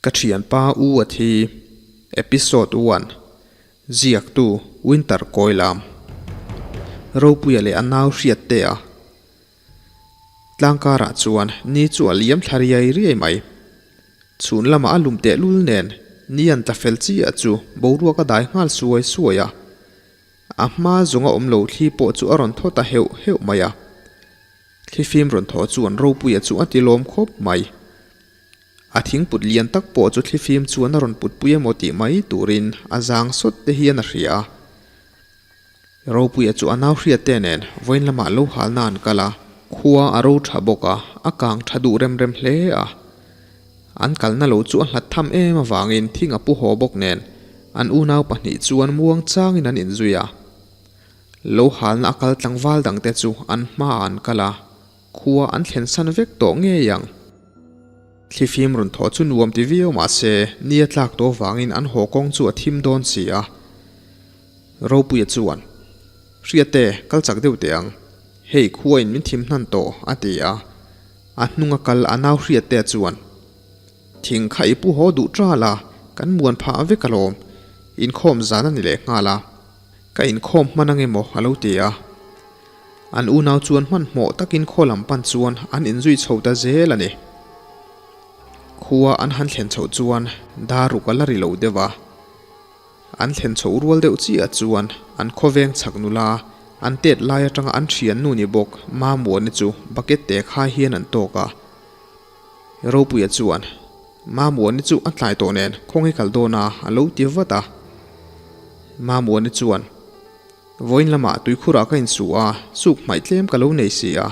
Ka thianpa U a thi, Episode One, Ziaktu Winter Kawilam, Ropuia leh a nau hriat te a Tlangkarah chuan ni chu a liam thla riai riai mai. Chhun lamah a lum tehlul nen ni an tla fel chiah chu boruak a dai nghal suai suai a. A hma zawnga awm lo thli pawh chu a rawn thaw ta heuh heuh mai a. Thlifim rawn thaw chuan Ropuia chu a ti lawm khawp mai. A thingput lian tak pawh chu thlifim chuan a rawn putpui emaw tih mai turin a zang sawt te hian a hria a. Ropuia chu a nau hriat te nen vawiin lamah lo halna an kal a, khua a ro tha bawk a, a kang tha duh rem rem hle a. An kalna lo chu a hlat tham em avangin thing a pu haw bawk nen an unau pahnih chuan muang changin an inzui a. Lo halna a kal tlangval dangte chu an hmaah an kal a, khua an thlen san vek tawh ngei ang. Thlifim rawn thawh chu nuam ti viau mah se, ni a tlak tawh vangin an haw kawng chu a thim dawn si a. Ropuia chuan, Hriate, kal chak deuh teh ang. Hei, khuain min thim hnan tawh, a ti a. A hnunga kal a nau Hriate chuan, Thing kha i pu haw duh ṭal a, kan muan phah vek alawm. Inkhawm zan a ni leh nghal a. Ka inkhawm hman ange maw? a lo ti a. An unau chuan hmanhmawh takin khaw lam pan chuan an inzui chho ta zel a ni. Khua an han thlen chhoh chuan daruk a la ri lo deuh a. An thlen chhoh rual deuh chiah chuan an khawveng chhak nula, an tet lai atanga an thian nu ni bawk Mamuani chu bucket te khai hian an tawk a. Ropuia chuan, Mamuani chu a tlai tawh nen khawnge kal dawn a a lo ti vat a. Mamuani chuan, Vawiin lamah tuikhurah ka insu a, suk hmaih tlem ka lo nei si a,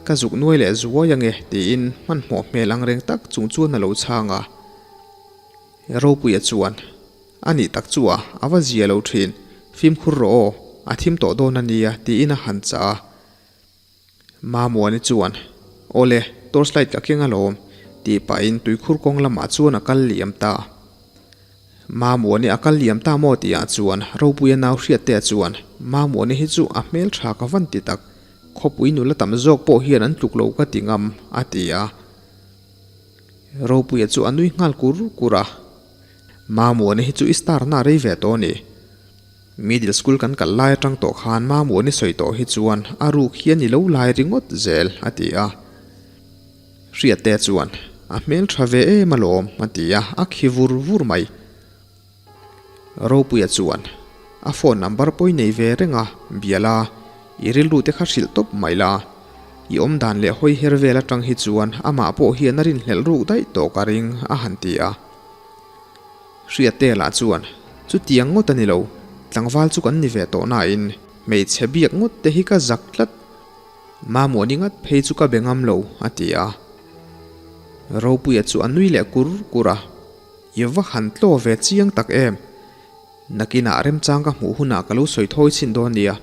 ka zuk nuai leh zuai ange tiin hmanhmawh hmel ang reng tak chung chuan a lo chhang a. Ropuia chuan, A nih tak chu a, a va zia lo thin, fimkhur rawh aw, a thim tawh dawn a nia tiin a han chah a. Mamuani chuan, Awle, torchlight ka keng alawm, tih pahin tuikhur kawng lamah chuan a kal liam ta. Mamuani a kal liam ta maw tihah chuan Ropuia nau hriattea chuan, Mamuani hi chu a hmeltha ka van ti tak, khawpui nula tam zawk pawh hian an tluk lo ka ti ngam, a ti a. Ropuia chu a nui nghal kur kur a, Mamuani hi chu i star na rei ve tawh a ni. Middle school kan kal lai atang tawh khan Mamuani sawi tawh hi chuan a ruk hian i lo lai ringawt zel, a ti a. Hriatte chuan, A hmel tha ve em alawm, a ti a, a khi vur vur mai. Ropuia chuan, A phone number pawh i nei ve reng a, bia la, i rilru te kha hrilh tawp mai la. I awm dan leh hawi her vel atang hi chuan amah pawh hian a rinhlelh ruk daih tawh ka ring, a han ti a. Hriatte lah chuan, Chutiang ngawt a ni lo, tlangval chu kan ni ve tawh nain hmeichhe biak ngawt te hi ka zak tlat. Mamawh ni ngat phei chu ka be ngam lo, a ti a. Ropuia chu a nui leh kur kur a, I va han tlaw ve chiang tak em? Nakinah remchang ka hmuh hunah ka lo sawi thawi chhin dawn nia.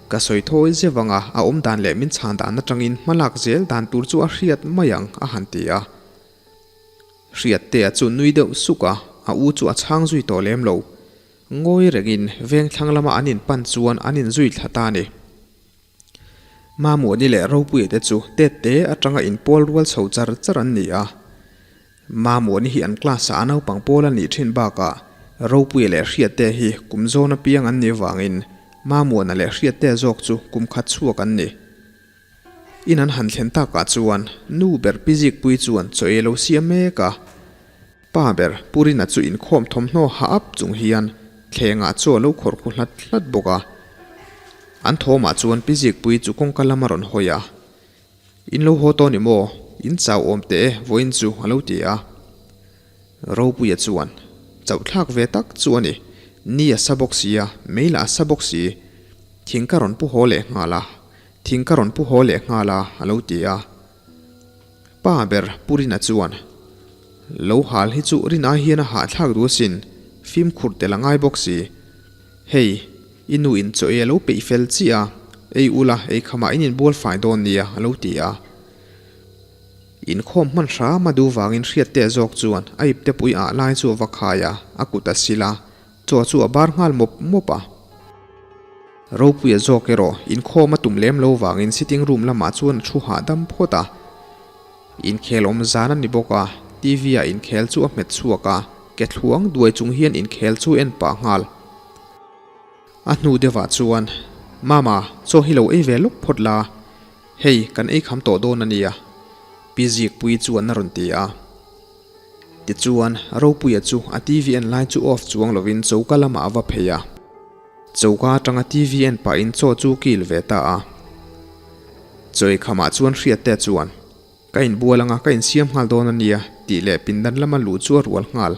Ka sawi thawi zeuh anga a awm dan leh min chhan dan atangin hmalak zel dan tur chu a hriat mai ang, a han ti a. Hriattea chu nui deuh suk a, a u chu a chhang zui tawh lem lo. Ngawi rengin veng thlang lama an inpan chuan an inzui thla ta a ni. Mamuani leh Ropuia te chu tette atanga inpawl rual chho char char an ni a. Mamuani hi an class-ah a naupang pawl a nih thin bakah Ropuia leh Hriattea hi kum zawn apiang an nih vangin Mamuana leh Hriattea zawk chu kum khat chhuak an ni. In an han thlen takah chuan nu ber pi Zikpuii chuan chaw ei lo siam mek a. Pa ber Pu Rina chu inkhawm thawmhnaw ha ap chung hian thlengah chaw a lo khawrh khu hlat hlat bawk a. An thawmah chuan Pi Zikpuii chu kawngka lam a rawn hawi a. In lo haw tawh ni maw? In chau awm teh e, vawiin chu a lo ti a. Ropuia chuan, Chauhthlak ve tak chu a ni. Ni a sa bawk si a, mei lah a sa bawk si. Thing ka rawn pu haw leh nghal a. Thing ka rawn pu haw leh nghal a, a lo ti a. Pa ber Pu Rina chuan, Lo hal hi chu Rina hian a hahthlak duh asin, fimkhur tel a ngai bawk si. Hei, i nu in chaw ei a lo peih fel chiah a, ei ula ei khamah in inbual fai dawn nia, a lo ti a. Inkhawm hman hram a duh vangin Hriattea zawk chuan a iptepui ah lai chu a va khai a, a kut a sil a, Chaw chu a bar nghal mawp mawp a. Ropuia zawk erawh inkhawm a tum lem lo vangin sitting room lamah chuan a thu hahdam phawt a. Inkhel awm zan a ni bawk a, TV ah inkhel chu a hmet chhuak a, ke thluang duai chung hian inkhel chu en pah nghal. A hnu deuhah chuan, Mama, chaw hi lo ei ve lawk phawt la, hei kan ei kham tawh dawn a nia, Pi Zikpuii chuan a rawn ti a. Tichuan, Ropuia chu a TV en lai chu off chuang lovin choka lamah a va phei a. Choka atanga TV en pahin chaw chu kil ve ta a. Chawi khamah chuan Hriatte chuan, Ka inbual anga ka insiam nghal dawn a nia, tih leh pindan lama luh chu a rual nghal.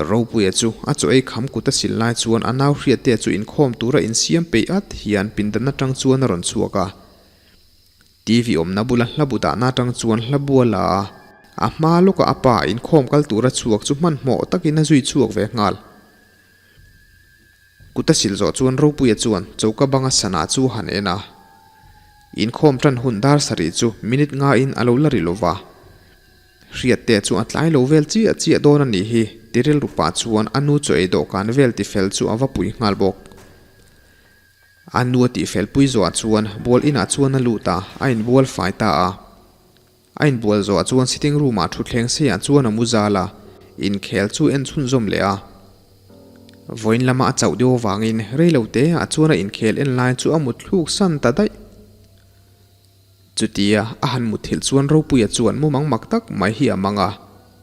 Ropuia chu a chaw ei kham kut a sil lai chuan a nau Hriatte chu inkhawm tura insiam peih at hian pindan atang chuan a rawn chhuak a. TV awmna bula hla bu dahna atang chuan hla bu a la a, a hma lawkah a pa inkhawm kal tura chhuak chu hmanhmawh takin a zui chhuak ve nghal. Kut a sil zawh chuan Ropuia chuan choka banga sana chu a han en a. Inkhawm tan hun dar sarih chu minute ngain a lo la ri lova. Hriatte chu a tlai lo vel chiah chiah dawn a nih hi, ti rilru pah chuan a nu chaw ei dawhkan vel tifel chu a va pui nghal bawk. A nu a tihfel pui zawhah chuan bual inah chuan a lut a, a inbual fai ta a. A inbual zawhah chuan sitting room ah thutthleng seiah chuan a mu zal a, inkhel chu en chhunzawm leh a. Vawiin lama a chauh deuh avangin reilo te ah chuan a inkhel en lai chu a mut thluk san ta daih. Chutia a han mutthilh chuan Ropuia chuan mumang mak tak mai hi a mang a,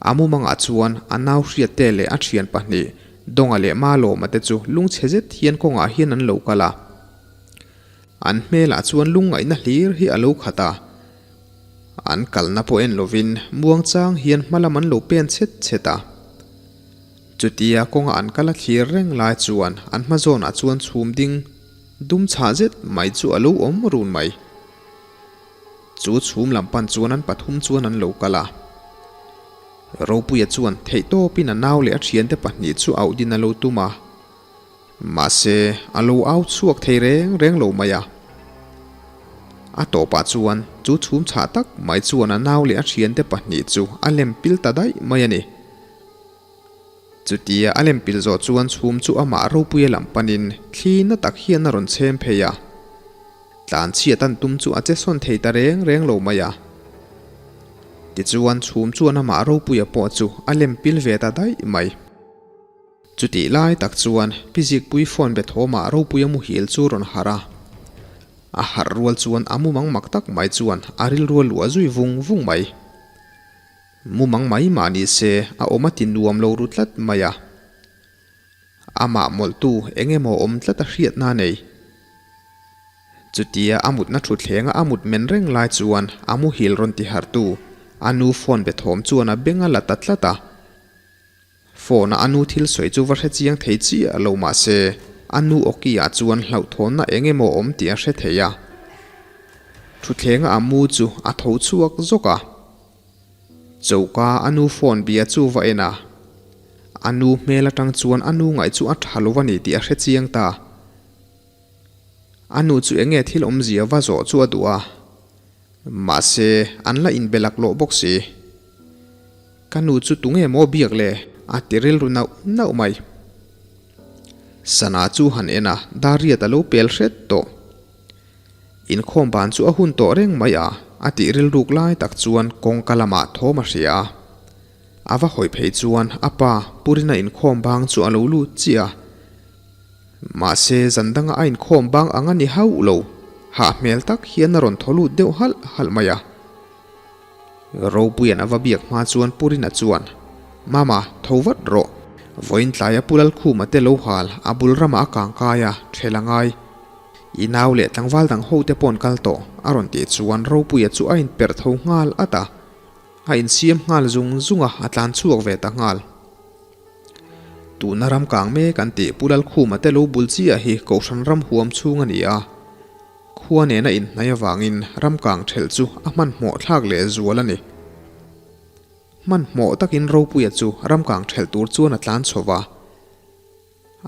a mumangah chuan a nau hriatte leh a thian pahnih Dawnga leh Malawma te chu lungchhe zet hian kawngah hian an lo kal a. An hmelah chuan lungngaihna hlir hi a lo khat a. An kalna pawh en lovin muangchang hian hma lam an lo pen chhet chhet a. Chutia kawnga an kal a thlir reng lai chuan an hma zawnah chuan chhum ding dum chhah zet mai chu a lo awm run mai. Chu chhum lam pan chuan an pathum chuan an lo kal a. Ropuia chuan theihtawpin a nau leh a thiante pahnih chu auh din a lo tum a. Mahse, a lo au chhuak thei reng reng lo mai a. A tawpah chuan chu chhum chhah tak mai chuan a nau leh a thiante pahnih chu a lem pil ta daih mai a ni. Chutia a lem pil zawh chuan chhum chu amah ropuia lam panin thli na tak hian a rawn chhem phei a. Tlan chhiat an tum chu a che sawn thei ta reng reng lo mai a. Tichuan chhum chuan amah ropuia pawh chu a lem pil ve ta daih mai. Chutih lai tak chuan Pi Zikpui phone be thawmah ropuia muhil chu rawn harh a. A harh rual chuan a mumang mak tak mai chuan a rilru a luah zui vung vung mai. Mumang mai mah ni se a awm a ti nuam lo ru tlat mai a. Amah mawlhtu eng emaw awm tlat a hriatna a nei. Chutia a mutna thuthlenga a mut men reng lai chuan a muhil rawn ti harhtu a nu phone be thawm chuan a beng a la ta tlat a. Phone a a nu thil sawi chu va hre chiang thei chiah lo mah se a nu awki ah chuan hlauhthawnna eng emaw awm tih a hre thei a. Thuthlenga a mu chu a tho chhuak zawk a. Choka a nu phone bia chu va en a, a nu hmel atang chuan a nu ngaih chu a tha lo a ni tih a hre chiang ta. A nu chu enge thil awmzia va zawh chu a duh a, mahse an la inbe laklawh bawk si. Ka nu chu tunge maw biak le? a ti rilru nauh nauh mai. Sana chu han en a, Dariat a lo pel hret tawh. Inkhawm ban chu a hun tawh reng mai a, a tih rilruk lai tak chuan kawngka lamah thawm a hria a. A va hawi phei chuan a pa Purina inkhawm bang chu a lo lut chiah a. Mahse zan danga a inkhawm bang ang a ni hauh lo, hah hmel tak hian a rawn thaw lut deuh halh halh mai a. Ropuia'n a va biak hma chuan Purina chuan, Mama, tho vat rawh. Vawiin tlaia Pu Lalkhuma te lo hal, a bul ramah a kang kai a, ṭhel a ngai. I nau leh tlangval dang ho te paw'n kal tawh, a rawn tih chuan Ropuia chu a inperh tho nghal at a. A insiam nghal zung zung a, a tlan chhuak ve ta nghal. Tuna ram kang mek an tih Pu Lalkhuma te lo bul chiah hi Kohhran ram huam chhung a ni a. Khua nena inhnai avangin ram kang ṭhelh chu a hmanhmawh thlak leh zual a ni. Hmanhmawh takin Ropuia chu ram kang ṭhelh tur chuan a tlan chho va.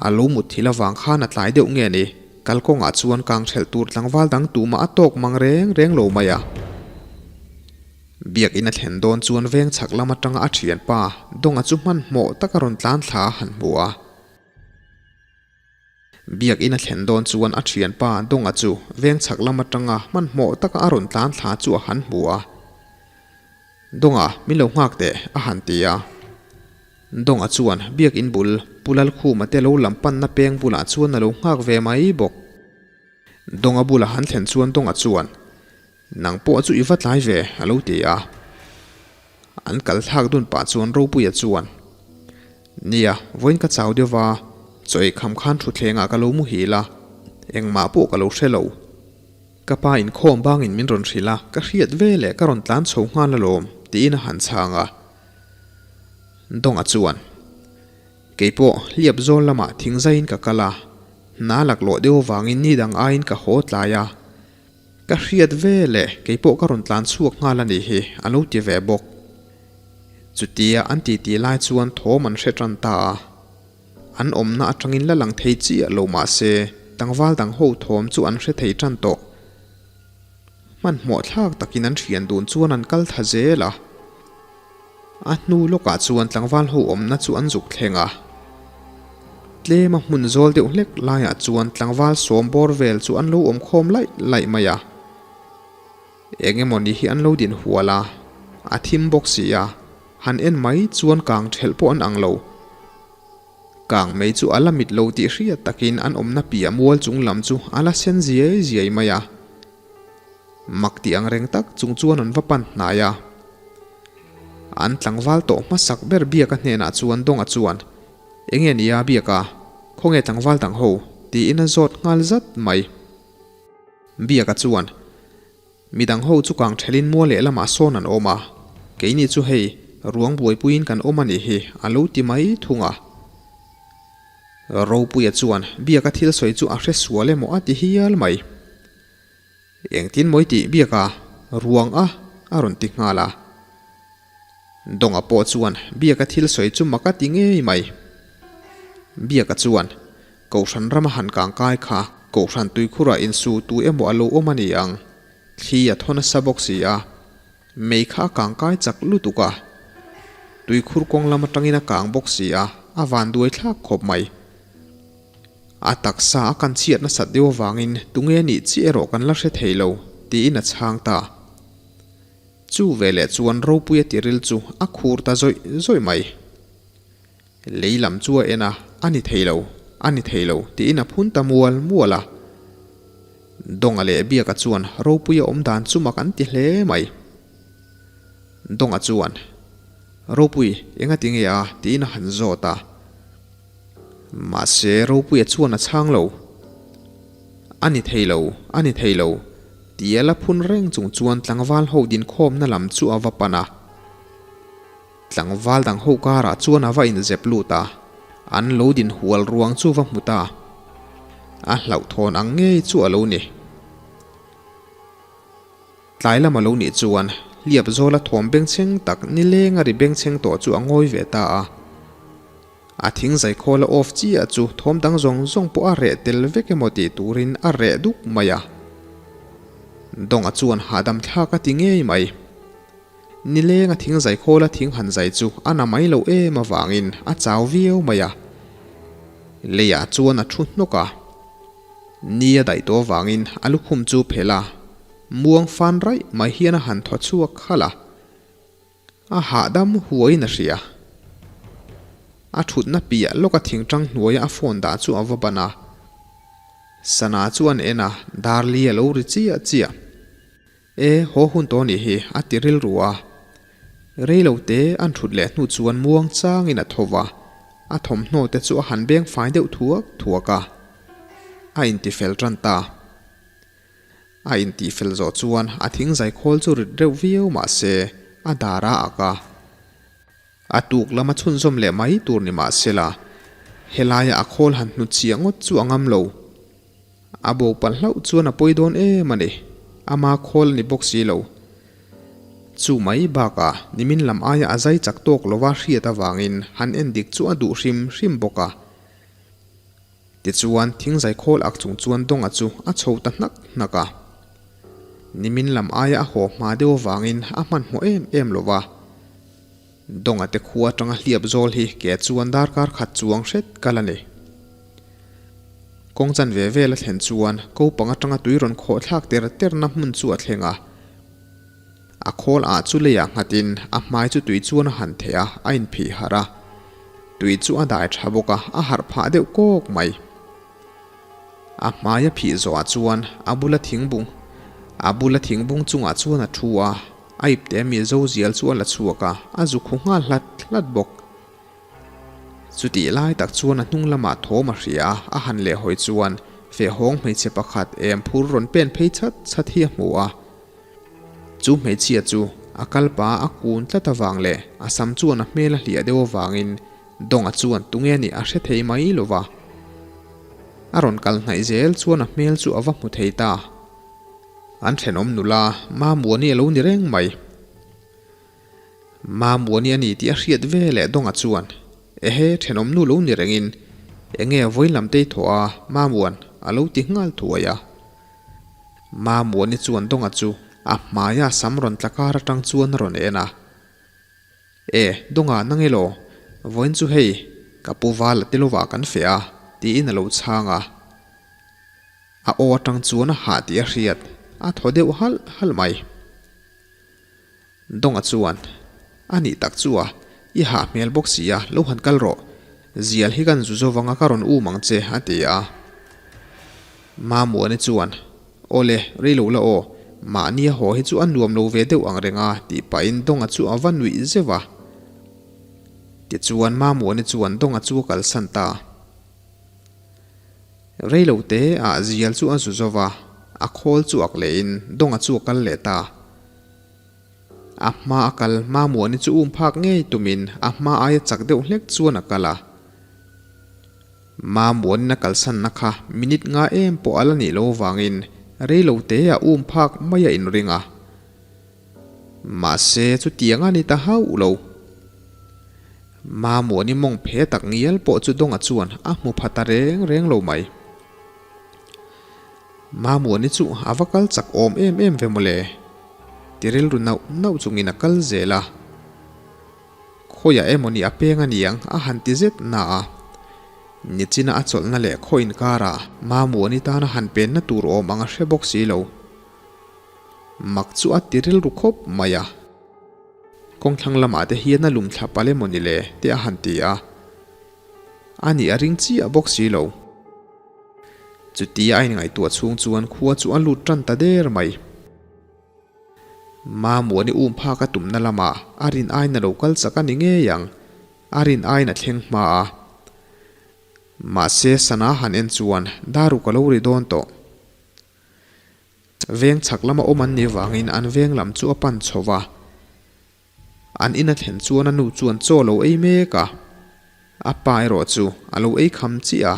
A lo mut thil avang khan a tlai deuh nge ni, kalkawngah chuan kang ṭhelh tur tlangval dang tumah a tawk mang reng reng lo mai a. Biakinn a thlen dawn chuan veng chhak lam atanga a ṭhianpa Dawnga chu hmanhmawh taka rawn tlan thla a han hmu a. Biakinn a thlen dawn chuan a thianpa Dawnga chu veng chhak lam atanga hmanhmawh taka a rawn tlan thla chu a han hmu a. Dawnga, min lo nghak teh, a han ti a. Dawnga chuan biakin bul Pu Lalkhuma te lo lam panna peng bulah chuan a lo nghak ve mai bawk. Dawnga bula han thlen chuan Dawnga chuan, Nang pawh chu i va tlai ve, a lo ti a. An kal thlak dun pah chuan Ropuia chuan, Nia, vawiin ka chau deuh va, chaw ei kham khan thutthlengah ka lo muhil a, engmah pawh ka lo hre lo. Ka pa inkhawm bangin min rawn hrilh a, ka hriat ve leh ka rawn tlan chho nghal alawm, tiin a han chhang a. Dawnga chuan, Kei pawh hliap zawl lamah thingzaiin ka kal a, hna laklawh deuh avangin ni dang aiin ka haw tlai a. Ka hriat ve leh kei pawh ka rawn tlan chhuak nghal a nih hi, a lo ti ve bawk. Chutia an titi lai chuan thawm an hre tan ta a. An awmna atangin la lang thei chiah lo mah se, tlangval dang ho thawm chu an hre thei tan tawh. Hmanhmawh thlak takin an thian dun chuan an kal tha zel a. A hnu lawkah chuan tlangval ho awmna chu an zuk thleng a. Tlema hmun zawl deuh hlek laiah chuan tlangval sawm bawr vel chu an lo awm khawm laih laih mai a. Eng emaw ni hi an lo din hual a, a thim bawk si a, han en mai chuan kang thelh pawh an ang lo. Kang mei chu a la mit lo tih hriat takin an awmna piah mual chung lam chu a la sen ziai ziai mai a. Mak tih ang reng tak chung chuan an va pan hnai a. An tlangval tawh hmasak ber Biaka hnenah chuan Dawnga chuan, Enge nia Biaka, khawnge tlangval dang ho? tiin a zawt nghal zat mai. Biaka chuan, Midang ho chu kang thelin mual leh lamah sawn an awm a, keini chu hei ruang buaipuiin kan awm a nih hi, a lo ti mai thung a. Ropuia chuan Biaka thil sawi chu a hre sual emaw a ti hial mai. Engtin mawi tih Biaka ruang a a rawn ti nghal a. Dawnga pawh chuan Biaka thil sawi chu mak a ti ngei mai. Biaka chuan Kohhran rama han kangkai kha Kohhran tuikhurah insu tu emaw a lo awm a ni ang. Thli a thaw nasa bawk si a. Mei kha a kangkai chak lutuk a. Tuikhur kawng lam atangin a kang bawk si a, a vanduai thlak khawp mai. A taksa a kan chhiat nasat deuh avangin tunge nih chiah erawh kan la hre thei lo, tiin a chhang ta. Chu veleh chuan Ropuia tiril chu a khur ta zawih zawih mai. Lei lam chu a en a, a ni thei lo, a ni thei lo, tiin a phun ta mual mual a. Dawnga leh Biaka chuan Ropuia awm dan chu mak an ti hle mai. Dawnga chuan, Ropui, engati nge a? tiin a han zawt a. Mahse, Ropuia chuan a chhang lo. A ni thei lo, a ni thei lo, tia la phun reng chung chuan tlangval ho dinkhawmna lam chu a va pan a. Tlangval dang ho karah chuan a va inzep lut a, an lo din hual ruang chu va hmu ta. A hlauhthawn ang ngei chu a lo ni. Tlai lam a lo nih chuan hliap zawla thawm bengchheng tak nileng a ri bengchheng tawh chu a ngawi ve ta a. A thing zaikhawl a off chiah chu thawm dang zawng zawng pawh a reh tel vek emaw tih turin a reh duk mai a. Dawnga chuan hahdam thlak a ti ngei mai. Nileng a thing zaikhawl a thing han zai chu a na mai lo em avangin a chau viau mai a. Leiah chuan a thu hnawk a. Ni a daih tawh avangin a lukhum chu phelh a, muang fan raih mai hian a han thaw chhuak khalh a. A hahdam huaiin a hria. A thutna piah lawka thingtang hnuaia a phone dah chu a va ban a. Sana chu an en a, Darli a lo ri chiah chiah. E, haw hun tawh nih hi, a ti rilru a. Rei lo te an thut leh hnu chuan muang changin a tho va, a thawmhnaw te chu a han beng fai deuh thuak thuak a. A intifel tan ta. A intihfel zawh chuan a thing zaikhawl chu rit reuh viau mah se, a dar a ak a. A tuk lama chhunzawm leh mai tur ni mah sela, helaia a khawl han hnut chiah ngawt chu a ngam lo. A bo palh hlauh chuan a pawi dawn em a ni, ama khawl a ni bawk si lo. Chu mai bakah nimin lam aia a zai chak tawk lova hriat avangin han en dik chu a duh hrim hrim bawk a. Tichuan, thingzai khawl ak chung chuan Dawnga chu a chho ta hnak hnak a. Nimin lam aia a haw hma deuh avangin a hmanhmawh em em lo va. Dawnga te khua atanga hliap zawl hi ke chuan darkar khat chuang hret kal a ni. Kawng chan ve vel a thlen chuan ko pang atanga tui rawn khawh thlak ter terna hmun chu a thleng a. A khawl ah chu leiah nghatin a hmai chu tui chuan a han theh a, a inphih harh a. Tui chu a dai tha bawk a, a harh phah deuh kawk mai. A hmai a phih zawhah chuan a bula thingbung a bula thingbung chungah chuan a thu a, a ipte ami zo zial chu a la chhuak a, a zu khu nghal hlat hlat bawk. Chutih lai tak chuan a hnung lamah thawm a hria a, a han leh hawi chuan fehhawng hmeichhe pakhat em phur rawn pen phei chhat chhat hi a hmu a. Chu hmeichhia chu a kalpa a kun tlat avang leh a sam chuan a hmel a hliah deuh avangin Dawnga chuan tunge nih a hre thei mai lo va. A rawn kal hnaih zel chuan a hmel chu a va hmu thei ta. An thenawm nula Mamuani a lo ni reng mai. Mamuani a ni tih a hriat ve leh Dawnga chuan, Ehe, thenawm nu lo ni rengin enge vawi lam tei thawh a Mamuan a lo ti nghal thuai a. Mamuani chuan Dawnga chu a hmaia sam rawn tla kar atang chuan a rawn en a. E, Dawnga nang elaw? Vawiin chu hei, ka pu val a ti lovah kan feh a, tiin a lo chhang a. A aw atang chuan a hah tih a hriat, a thaw deuh halh halh mai. Dawnga chuan, A nih tak chu a, i hah hmel bawk si a, lo han kal rawh. Zial hi kan zu zo vanga ka rawn um ang che, a ti a. Mamuani chuan, Aw le, rei lo la aw, mahni a haw hi chu a nuam lo ve deuh ang reng a, tih pahin Dawnga chu a va nuih zeuh a. Tichuan Mamuani chuan Dawnga chu a kalsan ta. Rei lo te ah zial chu a zu zo va, a khawl chu ak lehin Dawnga chu a kal leh ta. A hma a kal Mamuani chu um phak ngei tumin a hma aia chak deuh hlek chuan a kal a. Mamuanin a kalsanna kha minute nga em pawh a la nih lo vangin rei lo te ah um phak mai a inring a. Mahse chutiang a ni ta hauh lo. Mamuani mawng phe tak ngial pawh chu Dawnga chuan a hmu pha ta reng reng lo mai. Mamuani chu a va kal chak awm em em ve mawle. Ti rilru nauh nauh chungin a kal zel a. Khawiah emawni a peng a niang a han ti zet na a. Nichina a chawlhna leh khaw inkarah Mamuani tana han penna tur awm ang a hre bawk si lo. Mak chu a ti rilru khawp mai a. Kawngthlang lamah te hian a lum thla palh emawni le te a han ti a. A nih a ring chiah bawk si lo. Chutia a inngaihtuah chhung chuan khua chu a lut tan ta der mai. Mamuani um phak a tumna lamah a rin aiin a lo kal chak a ni ngei ang, a rin aiin a thleng hma a. Mahse sana han en chuan daruk a lo ri dawn tawh. Veng chhak lama awm an nih vangin an veng lam chu a pan chho va. An in a thlen chuan a nu chuan chaw a lo ei mek a, a pa erawh chu a lo ei kham chiah a.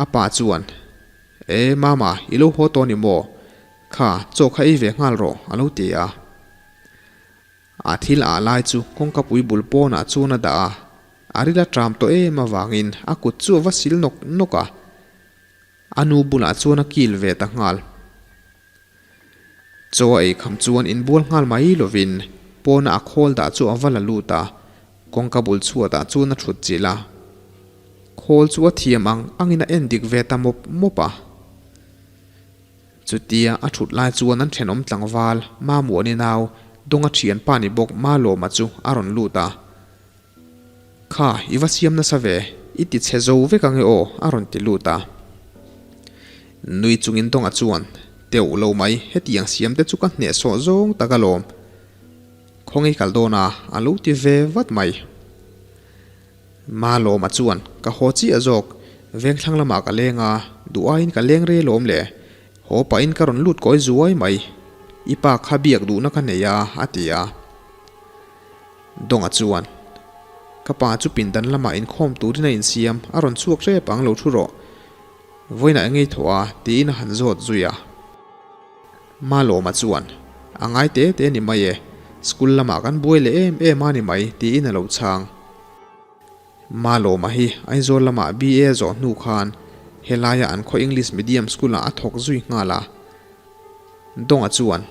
A pa chuan, E, Mama, i lo haw tawh ni maw? Kha, chaw kha ei ve nghal rawh, a lo ti a. A thil ah lai chu kawngkapui bul pawnah chuan a dah a, a ril a ṭam tawh em avangin a kut chu a va sil nawk nawk a. A nu bulah chuan a kil ve ta nghal. Chaw a ei kham chuan inbual nghal mai lovin pawna a khawl dah chu a va la lut a, kawngka bul chhuatah chuan a thut chilh a. Khawl chu a thiam ang angin a en dik ve ta mawp mawp a. Chutia a thut lai chuan an thenawm tlangval Mamuani nau Dawnga thianpa ni bawk Malawma chu a rawn lut a. Kha, i va siam nasa ve, i ti chhe zo vek ange aw, a rawn ti lut a. Nui chungin Dawnga chuan, Teuh lo mai, hetiang siam te chu ka hnehsawh zawng tak alawm. Khawnge i kal dawn a, a lo ti ve vat mai. Malawma chuan, Ka haw chiah zawk, vengthlang lamah ka leng a, duh aiin ka leng rei alawm le, haw pahin ka rawn lut kawi zuai mai, i pa kha biak duhna ka nei a, a ti a. Dawnga chuan, Ka pa chu pindan lamah inkhawm turin a insiam, a rawn chhuak hrep ang lo thu rawh. Vawiinah eng ei thawh a? tiin a han zawt zui a. Malawma chuan, A ngai te te ni mai e, school lamah kan buai leh em em a ni mai, tiin a lo chhang. Malawma hi Aizawl lamah BA zawh hnu khan helaia an khaw English medium school-ah a thawk zui nghal a. Dawnga chuan,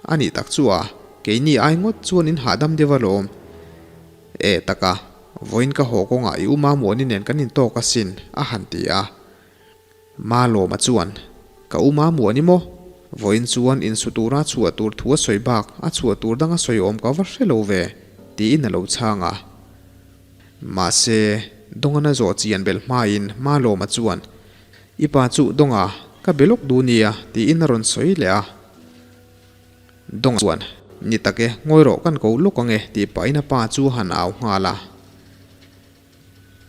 A nih tak chu a, keini ai ngawt chuan in hahdam deuh alawm. E taka, vawiin ka haw kawngah i uma muani nen kan intawk asin, a han ti a. Malawma chuan, Ka uma muani maw? Vawiin chuan insu tura chhuah tur thu a sawi bak a chhuah tur dang a sawi awm ka va hre lo ve, tiin a lo chhang a. Mahse, Dawngana zawh chian belh hmain Malawma chuan, I pa chu Dawnga, ka be lawk duh nia, tiin a rawn sawi leh a. Dawnga chuan, Ni tak e, ngawi rawh kan ko lawk ang e, tih pahin a pa chu a han au nghal a.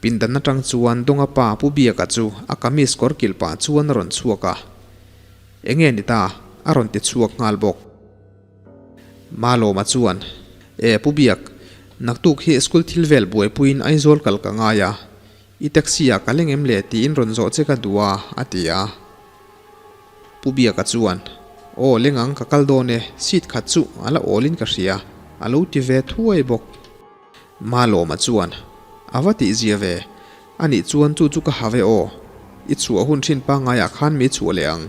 Pindan atang chuan Dawnga pa Pu Biaka chu a kamis kawr kilh pah chuan a rawn chhuak a. Enge ni ta? a rawn ti chhuak nghal bawk. Malawma chuan, E Pu Biak, naktuk hi school thil vel buaipuiin Aizawl kal ka ngai a, i taxi ah ka leng em le tiin rawn zawh che ka duh a, a ti a. Pu Biaka chuan, Aw leng ang ka kal dawn e, seat khat chu a la awlin ka hria, a lo ti ve thuai bawk. Malawma chuan, A va tihzia ve, anih chuan chu chu ka ha ve aw, i chhuah hun thin pangaiah khan mi chhuah leh ang,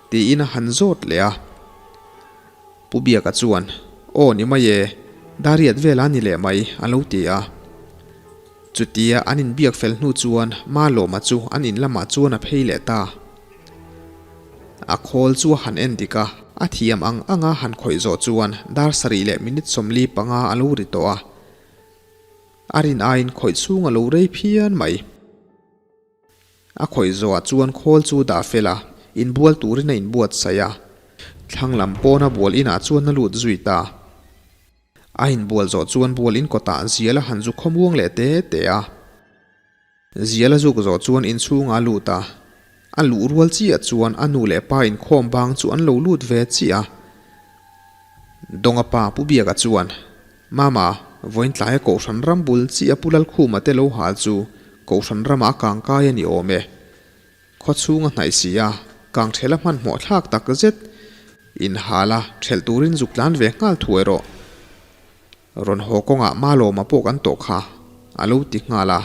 tiin a han zawt leh a. Pu Biaka chuan, Aw ni mai e, Dariat vela ni leh mai, a lo ti a. Chutia an inbiak fel hnu chuan Malawma chu an in lamah chuan a phei leh ta. A khawl chu a han en dik a, a thiam ang anga han khawih zawh chuan dar sarih leh minute 45 a lo ri tawh a. A rin aiin khawih chhung a lo rei phian mai. A khawih zawhah chuan khawl chu dah fel a, inbual turin a inbuatsaih a. Thlang lam pawna bual inah chuan a lut zui ta. A inbual zawh chuan bual in kawtah zial a han zu khawmuang leh te te a. Zial a zuk zawh chuan inchhungah a lut a. A luh rual chiah chuan a nu leh pa inkhawm bang chu an lo lut ve chiah a. Dawnga pa Pu Biaka chuan, Mama, vawiin tlaia Kohhran ram bul chiah Pu Lalkhuma te lo hal chu Kohhran ramah a kangkai a ni awm e. Khaw chhung a hnaih si a, kang ṭhela hmanhmawh thlak tak zet inhal a, ṭhelh turin zuk tlan ve nghal thuai rawh. Rawn haw kawngah Malawma pawh kan tawh kha, a lo ti nghal a.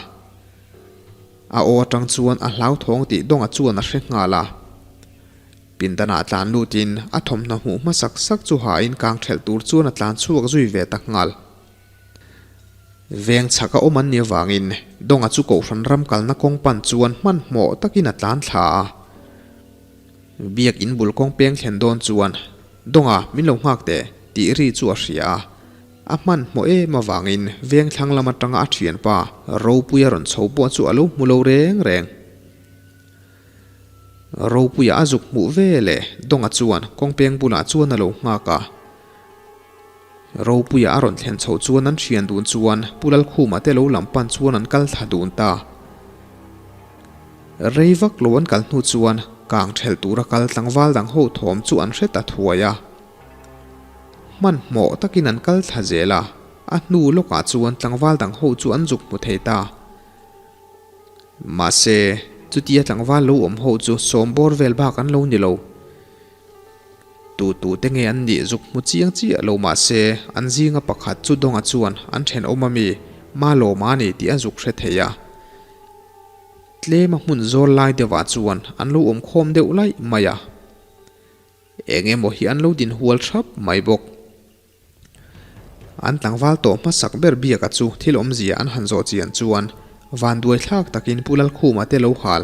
A aw atang chuan a hlauthawng tih Dawnga chuan a hre nghal a. Pindanah tlan lutin a thawmhnaw hmuh hmasak sak chu hain kang ṭhelh tur chuan a tlan chhuak zui ve ta nghal. Veng chhak a awm an nih avangin Dawnga chu Kohhran ram kalna kawng pan chuan hmanhmawh takin a tlan thla a. Biak in bul kawng peng thlen dawn chuan Dawnga min lo nghak teh tih ri chu a hria a. A hmanhmawh em avangin veng thlang lam atanga a thianpa Ropuia rawn chho pawh chu a lo hmu lo reng reng. Ropuia a zuk hmuh ve leh Dawnga chuan kawng peng bulah chuan a lo nghak a. Ropuia a rawn thlen chhoh chuan an thian dun chuan Pu Lalkhuma te lo lam pan chuan an kal thla dun ta. Rei vak lo an kal hnu chuan kang thelh tura kal tlangval dang ho thawm chu an hre ta thuai a. Hmanhmawh takin an kal thla zel a, a hnu lawkah chuan tlangval dang ho chu an zuk hmu thei ta. Mahse, chutia tlangval lo awm ho chu sawm bawr vel bak an lo ni lo. Tu tu te nge an nih zuk hmu chiang chiah lo mah se, an zinga pakhat chu Dawnga chuan an thenawm a mi, Malawma a ni tih a zuk hre thei a. Tlema hmun zawl lai deuhah chuan an lo awm khawm deuh laih mai a. Eng emaw hi an lo din hual thap mai bawk. An tlangval tawh hmasak ber biaka chu thil awmzia an han zawh chian chuan vanduai thlak takin Pu Lalkhuma te lo hal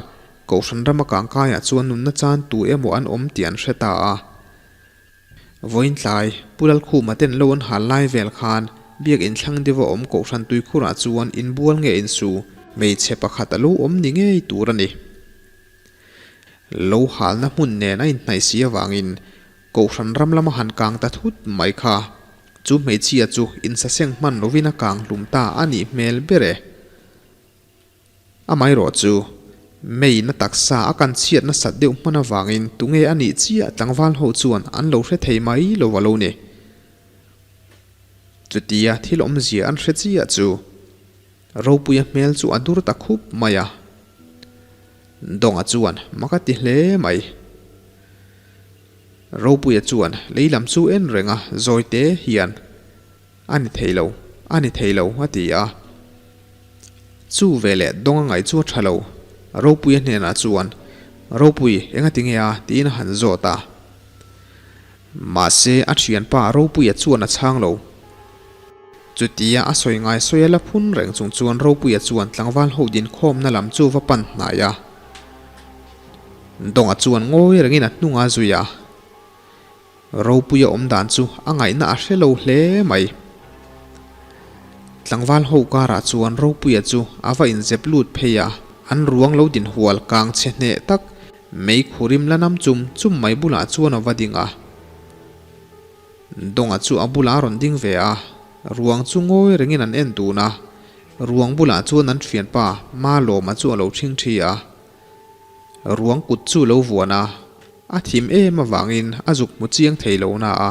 Kohhran rama kangkaiah chuan nunna chan tu emaw an awm tih an hre ta a. Vawiin tlai Pu Lalkhuma ten lo an hal lai vel khan biak inthlang deuha awm Kohhran tuikhurah chuan inbual nge insu hmeichhe pakhat a lo awm ni ngei tur a ni. Lo halna hmun nen a inhnaih si avangin Kohhran ram lama han kang ta thut mai kha, chu hmeichhia chu insaseng hman lovin a kang hlum ta a nih hmel ber e. Amaherawh chu, May-in a taksa a kan chhiat nasat deuh hman avangin tunge a nih chiah tlangval ho chuan an lo hre thei mai lo a lo ni. Chutia thil awmzia an hre chiah chu, Ropuia hmel chu a dur ta khup mai a. Dawnga chuan mak a ti hle mai. Ropuia chuan lei lam chu en reng a, zawi te hian, A ni thei lo, a ni thei lo, a ti a. Chu veleh Dawnga ngaih chu a tha lo. Ropuia hnenah chuan, Ropui, enga ti nge a? tiin a han zawt a. Mahse, a thianpa Ropuia chuan a chhang lo. Chutia a sawi ngai sawi a la phun reng chung chuan Ropuia chuan tlangval ho dinkhawmna lam chu va pan hnai a. Dawnga chuan ngawi rengin a hnung a zui a. Ropuia awm dan chu a ngaihna a hre lo hle mai. Tlangval ho karah chuan Ropuia chu a va inzep lut phei a, an ruang lo din hual kang chhe hneh tak mei khurim la nam chum chum mai bulah chuan a va ding a. Dawnga chu a bulah a rawn ding ve a, ruang chu ngawi rengin an en dun a, ruang bulah chuan an thianpa Malawma chu a lo ṭhing ṭhi a. Ruang kut chu lo vuan a, a thim em avangin a zuk hmu chiang thei lo na a.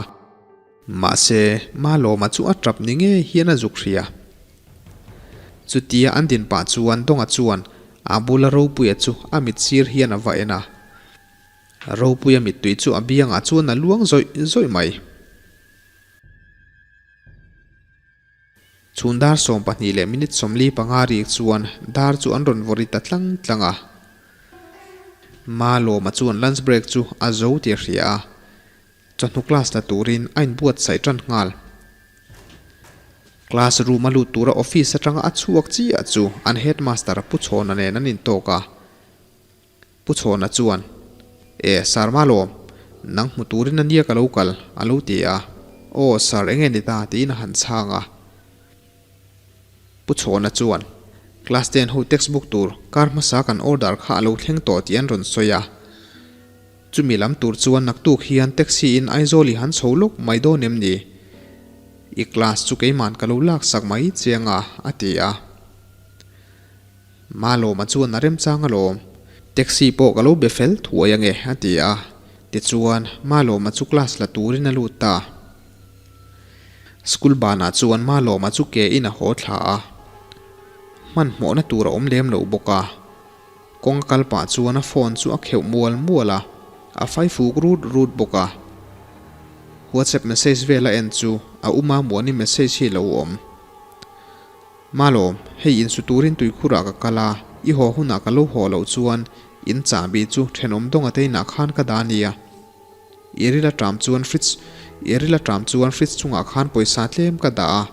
Mahse, Malawma chu a tap ni ngei hian a zuk hria. Chutia an din pah chuan Dawnga chuan a bula Ropuia chu a mit sir hian a va en a. Ropuia mittui chu a biangah chuan a luang zawih zawih mai. Chhun dar 12 leh minute 45 rik chuan dar chu an rawn vawri ta tlang tlang a. Malawma chuan lunch break chu a zo tih a hria a, chawhnu class la turin a inbuatsaih tan nghal. Class room a lut tura office atanga a chhuak chiah chu an headmaster Pu Chhawna nen an intawk a. Pu Chhawna chuan, E, Sir Malawm, nang hmu turin a nia ka lo kal, a lo ti a. Aw, Sir, enge ni ta? tiin a han chhang a. Pu Chhawna chuan, Class ten ho textbook tur kar hmasa kan order kha a lo thleng tawh tih an rawn sawi a. Chumi lam tur chuan naktuk hian taxi in Aizawl i han chho lawk mai dawn em ni? I class chu keiman ka lo laksak mai chiang a, a ti a. Malawma chuan a remchang alawm. Taxi pawh ka lo be fel thuai ange a ti a. Tichuan, Malawma chu class la turin a lut ta. School banah chuan Malawma chu ke in a haw thla a. Hmanhmawhna tur a awm lem lo bawk a. Kawng a kal pah chuan a phone chu a kheuh mual mual a, a fai fuk rut rut bawk a. WhatsApp message vel a en chu a uma muani message hi lo awm. Malawm, hei insu turin tuikhurah ka kal a, i haw hunah ka lo haw loh chuan in chahbi chu thenawm dawnga te inah khan ka dah ania. I ril aṭam chuan fridge I ril aṭam chuan fridge chungah khan pawisa tlem ka dah a,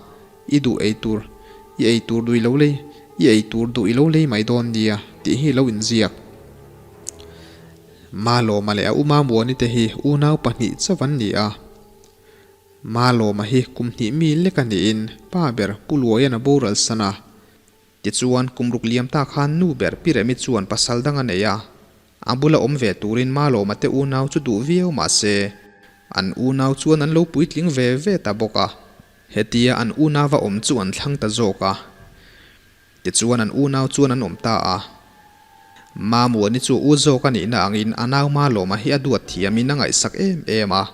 i duh ei tur i ei tur duh i lo lei i ei tur duh i lo lei mai dawn nia tih hi lo inziak. Malawma leh a uma Muani te hi unau pahnih chauh an ni a. Malawma hi kum hnih mi lek a niin pa ber Pu Luaian a boral san a. Tichuan, kum ruk liam ta khan nu ber Pi Remi chuan pasal dang a nei a. A bula awm ve turin Malawma te unau chu duh viau mah se, an unau chuan an lo puitling ve ve ta bawk a. Hetia an unauva awm chu an thlang ta zawk a. Tichuan an unau chuan an awm ta a. Mamuani chu u zawk a nihna angin a nau Malawma hi a duat thiamin a ngaihsak em em a.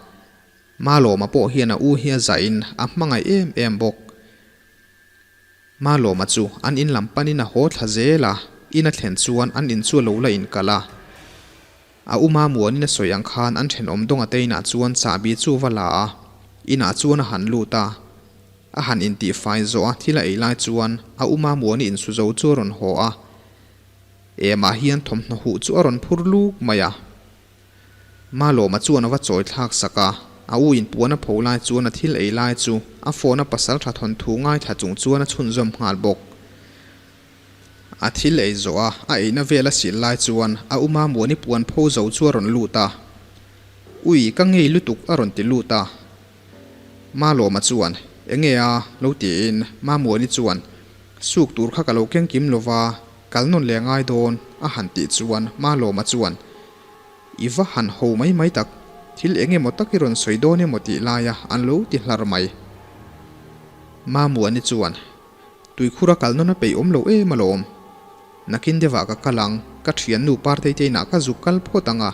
Malawma pawh hian a u hi a zahin a hmangaih em em bawk. Malawma chu an in lam panin a haw thla zel a, in a thlen chuan an in chu a lo la inkalh a. A u Mamuanin a sawi ang khan an thenawm dawnga te inah chuan chahbi chu va la a, inah chuan a han lut a. A han intihfai zawh a thil a ei lai chuan a u Mamuani insu zo chu a rawn haw a. Emah hian thawmhnaw huh chu a rawn phur luk mai a. Malawma chuan a va chawi thlak sak a, a u in puan a pho lai chuan a thil ei lai chu a phone a pasal tha thawn thu ngaithla chung chuan a chhunzawm nghal bawk. A thil ei zawh a, a eina vel a sil lai chuan a u Mamuani puan pho zo chu a rawn lut a, Ui, ka ngei lutuk a rawn ti lut a. Malawma chuan, Enge a? lo tiin Mamuani chuan, Suk tur kha ka lo keng kim lova, kal nawn leh ngai dawn a han tih chuan Malawma chuan, I va han ho mai mai tak, thil eng emaw tak i rawn sawi dawn emaw tih laia an lo ti hlar mai. Mamuani chuan, Tuikhur a kal nawn a peih awm lo em alawm. Nakin deuhah ka kal ang, ka thiannu Partei te inah ka zuk kal phawt ang a,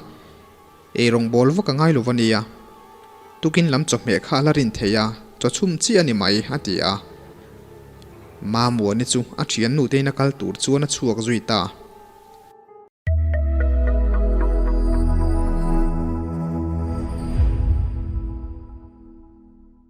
ei rawngbâwl vak a ngai lo va nia. Tukin lam chawhmeh kha a la rin thei a, chaw chhum chiah a ni mai, a ti a. Mamuani chu a thiannu te ina kal tur chuan a chhuak zui ta.